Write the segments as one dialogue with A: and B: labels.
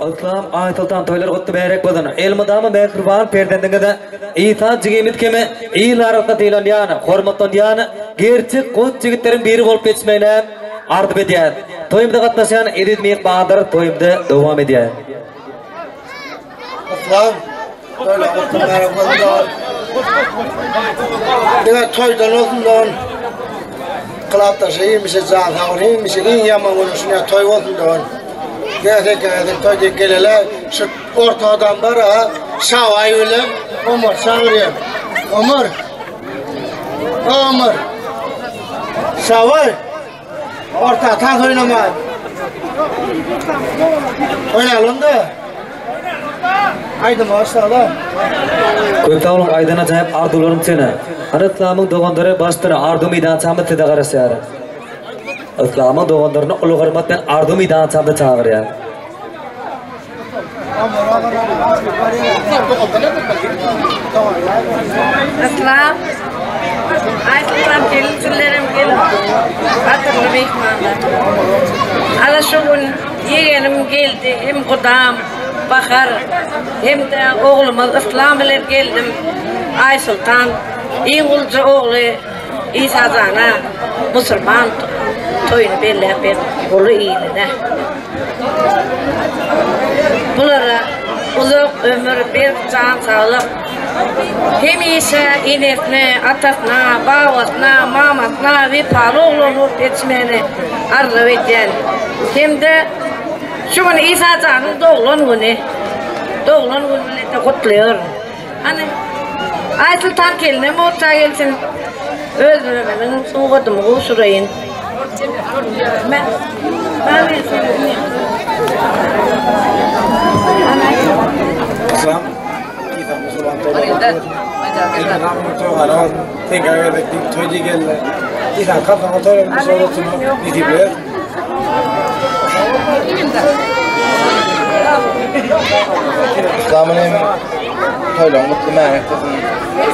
A: Yslam Aýsoltan toýlar gutly bärek bolsun. Elmydama mähriban perzendiňiz Isa jigimiz kimi il arasynda sylanýan, hormatlanýan gerçek goç ýigitleriň biri bolup ýetişmegine arzuw edýäs. Toýumyza gatnaşýan eziz myhmanlar toýumyzy dowam edýär.
B: Yslam toýlar gutly bärek bolsun. Diňe toýdan bolsun dogan. Klapdaşy hemişe jan sag bolsun, hemişe iň ýaman güni şuny toý bolsun dogan. Gelsek gelsek toý diýip gelele şu orta adam bar ha Şabaý bilen Omar çagyrýar. Omar. Omar. Şabaý. Orta tas oýnama. Oýnalım da. Aýdym başlala.
A: Köp sag boluň aýdan ajaýyp arzuwlarym üçin. Hany Yslamyň doganlary başdan arzuw meýdançamyz size garaşýar. Yslamyň doganlaryny uly hormat bilen arzuw meýdançamyza çagyrýar.
C: Yslam, Aýsultan gelinçilerim gelip, gadyrly myhmanlar. Ala şu gün ýegenim geldi, hem gudam Bahar, hem-de oglumyz Yslam bilen geldim. Aýsultan iň uluja ogly Isajana musulman toýuny belläp berdi, uly iline. Bulara uzak ömür, berk jan saglyk, hemişe enesine, atasyna, babasyna, mamasyna wepaly oglan bolup ýetişmegini arzuw edýän. Hem-de şu gün Isajanyň doglan güni, doglan güni bilen-de gutlaýaryn. Hany, Aýsultan gelinem orta gelsin. Özlerimiziň sowgadymy gowşuraýyn.
D: Toýlaryň gutly mähnet bolsun.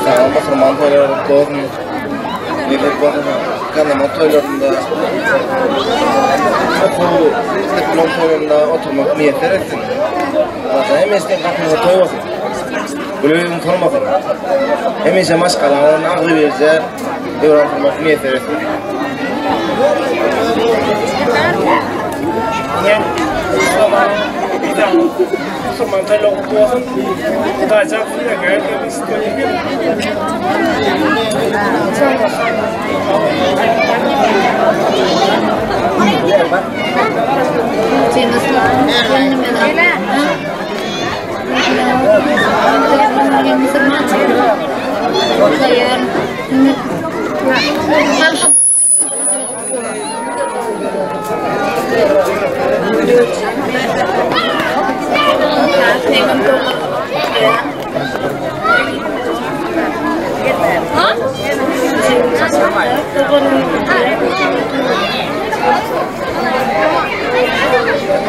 D: Saňa musulman toýlary gutly bolsun. Nesip bolsa ganamat toýlarynda okuw diplom toýlarynda oturmak miýesser etsin. Alla hemişe seň gapyňda toý bolsun. Gül ýüzüň solmasyn. Hemişe maşgalaň bilen agzybirje döwran sürmek miýesser etsin.
E: Musulman toýlary gutly bolsun. Hudaýjan size gel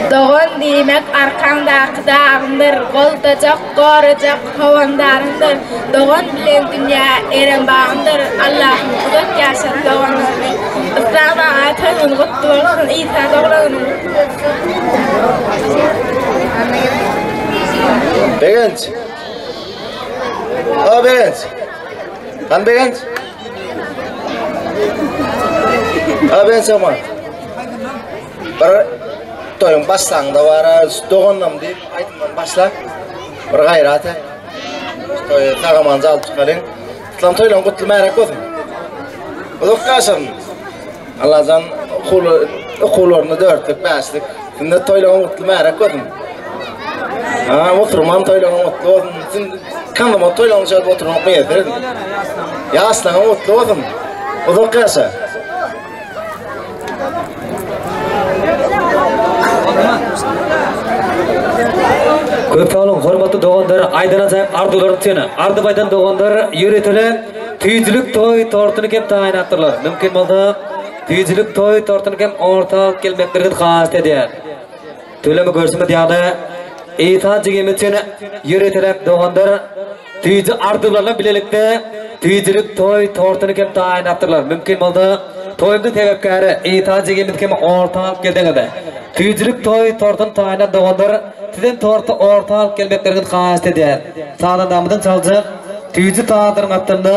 F: Dogan diýmek arkaňdaky dagyňdyr, Goldajak, gorajak howandaryňdyr. Dogan bilen dünýä erem bagyňdyr, Allahym uzak ýaşat doganlaryny. Yslam aga toý güni gutly bolsun, Isa doglan günüň gutly bolsun.
D: Begenç. A Begenç. Hany Begenç? A Begenç ama. Bir toýuň başlaňda bara doganlam diýip aýdymdan başla. Bir gaýrat et. Toýy sagamanca alyp çykalyň. Yslam toýlaryň gutly märek bolsun. Uzak ýaşasyn. Allajan okuwlaryny dörtlük, bäşlik. Sünnet toýlaryň gutly märek bolsun. Ha, oturman toýlaryň gutly bolsun. Sen kanama toýlaryň şöyle oturmak miýesser edin. Ýaşlaryň gutly bolsun. Uzak ýaşa.
A: Köp sag boluň, hormatly doganlar, aýdan ajaýyp arzuwlar üçin. Arzuw aýdan doganlar ýöritele tüýjülik toý tortuny hem taýynlapdyrlar. Mümkin bolsa, tüýjülik toý tortuny hem orta alyp gelmekleriňizi haýyşt edýän. Tölemi görşümiz ýaly, Isa jigimiz üçin ýöriteläp doganlar süýji arzuwlaryna bilelikde süýjülik toý tortuny hem taýynlapdyrlar. Mümkin bolsa, toýumyzyň sebäpkäri Isa jigimiz hem orta alyp gelseňiz. Süýjülik toý tortuny taýynlan doganlar sizem torty orta alyp gelmekleriňizi haýyşt edýäris. Sazandamyzyň çaljak süýji sazynyň astynda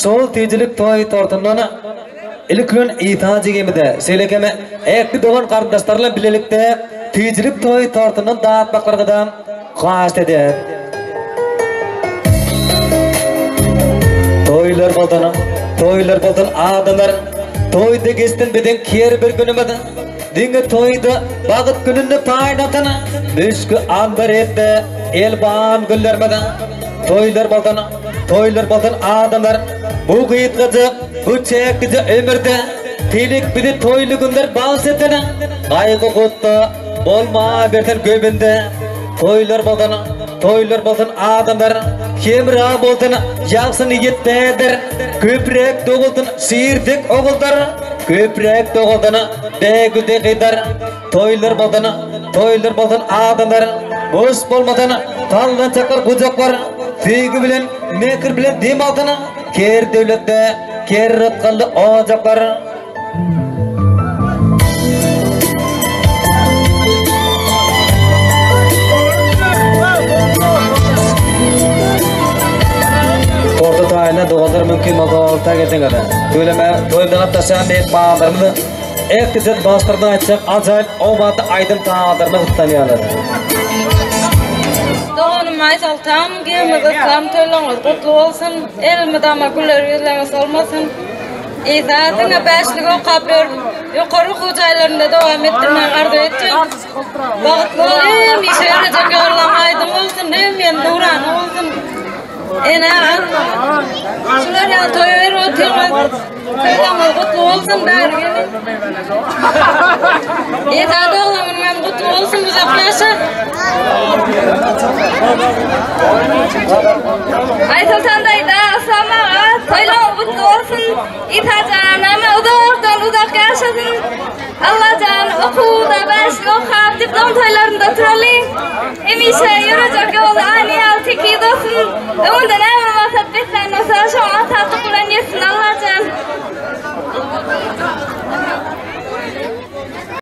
A: şol süýjülik toý tortundan Ilki bilen Isa jigimize, şeýle hem ähli dogan-garyndaşlar bilen bilelikde süýjülik toý tortundan datmaklaryňyzy haýyşt edýäris. Toýlar bolsun, toýlar bolsun adamlar, Toýda geçsin biziň her bir günümiz. Diňe toýda bagt gününi paýlasyn, Müşki anbar etse elwan güllerimiz. Toýlar bolsun, toýlar bolsun adamlar, Bu gysgajyk, bu çäklije ömürde, Pelek bizi toýly günler bagş etsin, Gaýgy-gussa bolmabersin göwünde. Toýlar bolsun, toýlar bolsun adamlar, Hemra bolsun ýagşy niýet-päller, Köpräk dogulsyn şir dek ogullar, Köpräk dogulsyn bägül dek gyzlar. Toýlar bolsun, toýlar bolsun adamlar, Boş bolmasyn sallançaklar, gujaklar, Söýgi bilen, mähir bilen dem alsyn, Ker döwletde, ker rysgally ojaklar. Orta taýyna doganlar mümkin bolsa orta gelseňiz. Tüweleme toýumyza gatnaşýan mehmanlarymyz Erteden başlardan aýtjak ajaýyp obatly aýdym sazlaryna gyssanýarlar.
G: Doganym Aýsoltan, gelimiz Yslam toýlaryňyz gutly bolsun. Elmydama güler ýüzleriňiz solmasyn. Isa diňe bäşlik okap ýör. Ýokary okuw jaýlarynda dowam etdirmegi arzuw etjek. Bagtly bol, hemişe ýörejek ýollaň aýdyň bolsun, hemişe nurana bolsun. Ene, şular ýaly toý berip otyrmyz. Toýlaryňyz gutly bolsun bäri gelin. Eda doglan günüňem gutly bolsun uzak ýaşa.
F: Aýsoltan daýza, Yslam aga, toýlaryňyz gutly bolsun. Isajan ama uzakdan uzak ýaşasyn. Allajan okuwda bäşlik okap diplom toýlarynda oturaly. Hemişe ýörejek ýoly aýna ýaly tekiz bolsun. Öňünde näme maksat beslän bolsa şoňa satlyk bilen ýetsin Allah.